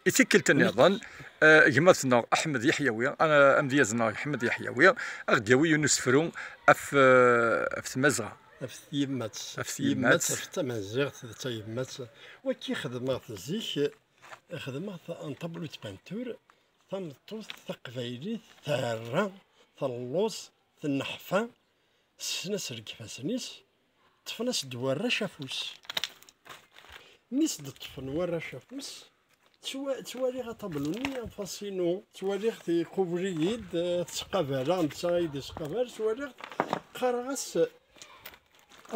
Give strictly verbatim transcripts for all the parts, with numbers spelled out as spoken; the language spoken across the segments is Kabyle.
I tikkelt nniḍen, eh, gma-tneɣ Ḥmed Yeḥyawi, eh, amedyaz-nneɣ Ḥmed Yeḥyawi, a ɣ-d-yawi yiwen usefru ɣef, eh, ɣef tmazɣa. Ɣef tyemmat. Ɣef tyemmat. Ɣef tmaziɣt d tayemmat. Wagi xedmeɣ-t zik, xedmeɣ-t en tableau de peinture, tameṭṭut taqbaylit terra, telluẓ, tenneḥfa, ssnen-as deg ifassen-is, ṭṭfen-as-d warrac afus. Mi s-d-ṭṭfen warrac afus, ttwa-, ttwaliɣ aṭablu-nni en face-inu, ttwaliɣ-t iqubel-iyi-d, eh, ttqabaleɣ, netta ay d-isqabal, ttwaliɣ-t, qqareɣ-as,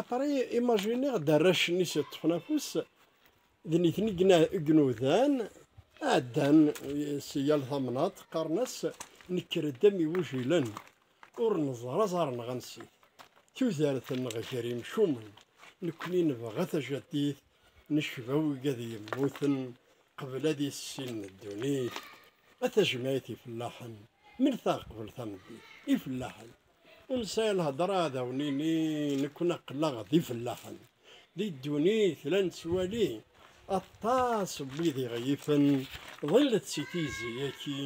après, imaginiɣ-d arrac-nni s-iṭṭfen afus, d nitni i yena-, i inudan, ɛeddan si yal tamnaḍt, qqaren-as, nekker-d am igujilen, ur neẓra aẓar-nneɣ ansi-t. Tudert-nneɣ gar imcumen, nekkni nebɣa tajaddit, necba wigad yemmuten, qbel ad issinen ddunit. A tajmaɛt ifellaḥen, mel taɣ qbel tameddit, ifellaḥen. Ur nesɛi lhedra ad awen-nini, nekkni aql-aɣ d ifellaḥen. Di ddunit la nettwali aṭas n wid iɣeyifen, ḍillet si tizi-agi,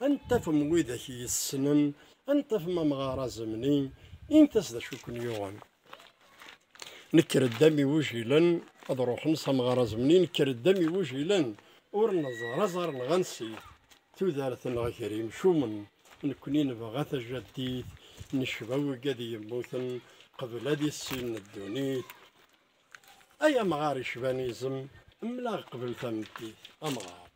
ad n-tafem widak yessnen, ad n-tafem amɣar azemni, init-as d acu ken-yuɣen. Nekker-d am iwujilen, ad ruḥen s amɣar azemni, nekker-d am iwujilen, ur neẓra aẓar-nneɣ ansi. Tudert-nneɣ gar imcumen, nekkni nebɣa tajaddit, necba wigad yemmuten, qbel ad issinen ddunit. Ay amɣar icban izem, mel-aɣ qbel tameddit, amɣar.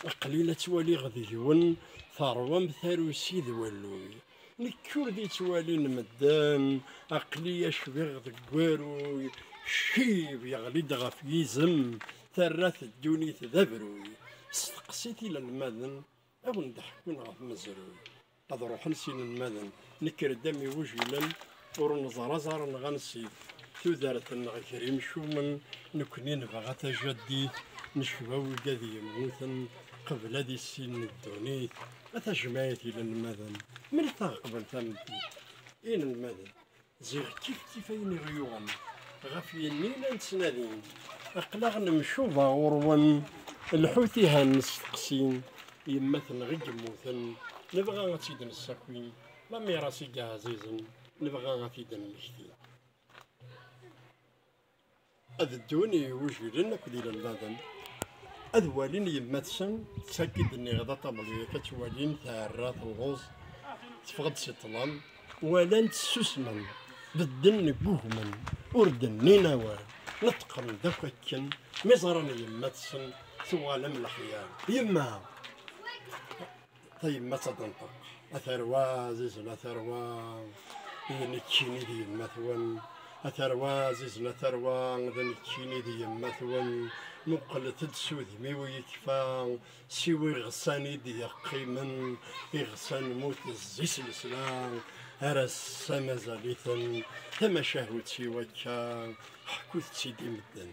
Aql-i la ttwaliɣ deg-wen terwam tarusi d walluy. Nekk ur d-ittwalin medden, aql-i acbiɣ deg waruy, ccib yeɣli-d ɣef yizem, terra-t ddunit d abruy. Steqsit ilalmaden, a wen-d-ḥekkun ɣef mezruy. Ad ruḥen s inelmaden, nekker-d am iwujilen, ur neẓra aẓar-nneɣ ansi-t. Tudert-nneɣ gar imcumen, nekkni nebɣa tajaddit, necba wigad yemmuten, qbel ad issinen ddunit. A tajmaɛt ilalmaden, mel-it-aɣ qbel tameddit. Inelmaden, ziɣ kif kif ayen i ɣ-yuɣen, ɣef yenni la nettnadi. Aql-aɣ nemcuba ɣur-wen, lḥut ihan nesteqsi, yemma-tneɣ i yemmuten, nebɣa ad tt-id-nessaki, lamiras i yeɛzizen, nebɣa ad t-id-nemmekti. Ad ddun i wujilen akked ilemmaden, ad walin yemma-tsen, tettak-id nniɣ d aṭablu yak ad tt-walin, terra telluẓ, teffeɣ-d si ṭṭlam, walan-tt ssusmen, bedden ggugmen, ur d-nnin awal, neṭqen-d akk akken, mi ẓran yemma-tsen tuɣal am leḥya. Yemma! Tayemmat ad d-tenṭeq. A tarwa ɛzizen, a tarwa, d nekkini d yemma-twen. A tarwa ɛzizen, a tarwa, d nekkini d yemma-twen. Muqlet-d s udem-iw yekfa, siwa iɣsan i d-yeqqimen, iɣsan mut zzi s lesla, ar ass-a mazal-iten, tamacahut-iw akka, ḥkut-tt-id i medden.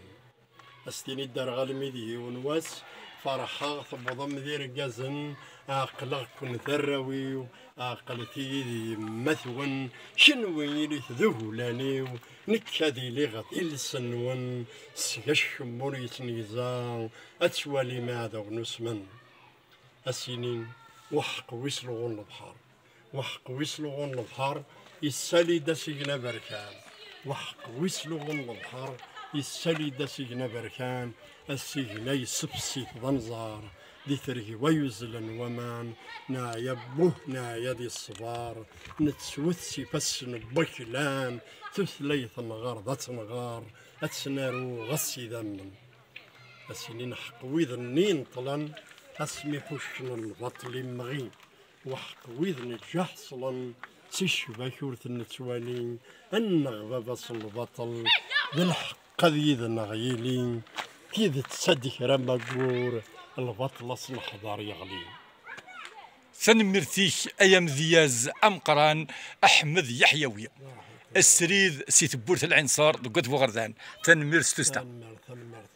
As-tini-d ar ɣalmi d yiwen wass, ferḥeɣ tewwḍem d irgazen, ɛeqleɣ-ken d arraw-iw, ɛeqlet-iyi d yemma-twen, kenwi ilit d uglan-iw, nekk ad iliɣ d iles-nwen, seg acemma ur yettnegza, ad twalim iɛdawen usmen. As-inin, weḥq wis luɣu n lebḥer. Weḥq wis luɣu n lebḥer, issali-d asigna aberkan. Weḥq wis luɣu n lebḥer, issali-d asigna aberkan. Asigna yessefsi-t d anẓar, di tergwa yuzzlen waman, neɛya buh, neɛya di ṣṣber, nettwet s ifassen n waklan, tutlayt-nneɣ ad tenɣer, ad tt-naru ɣas s idammen. Ass-nni neḥq wid-nni ineṭṭlen, asmi ḥuccen lbaṭel imɣi. Weḥq wid neǧǧa ḥeṣlen, si ccbak ur ten-nettwali. Anneɣ baba-s n lbaṭel, d lḥeqq ad yid-neɣ yili. Tidet ad d-kra maggur, lbaṭel ad s-neḥḍer yeɣli. Tanemmirt-ik ay amedyaz ameqqran Aḥmed Yeḥyawi, srid si tewwurt n Lɛinṣer deg Wat Buɣerdan. Tanemmirt s tussda. Tanemmirt, tanemmirt.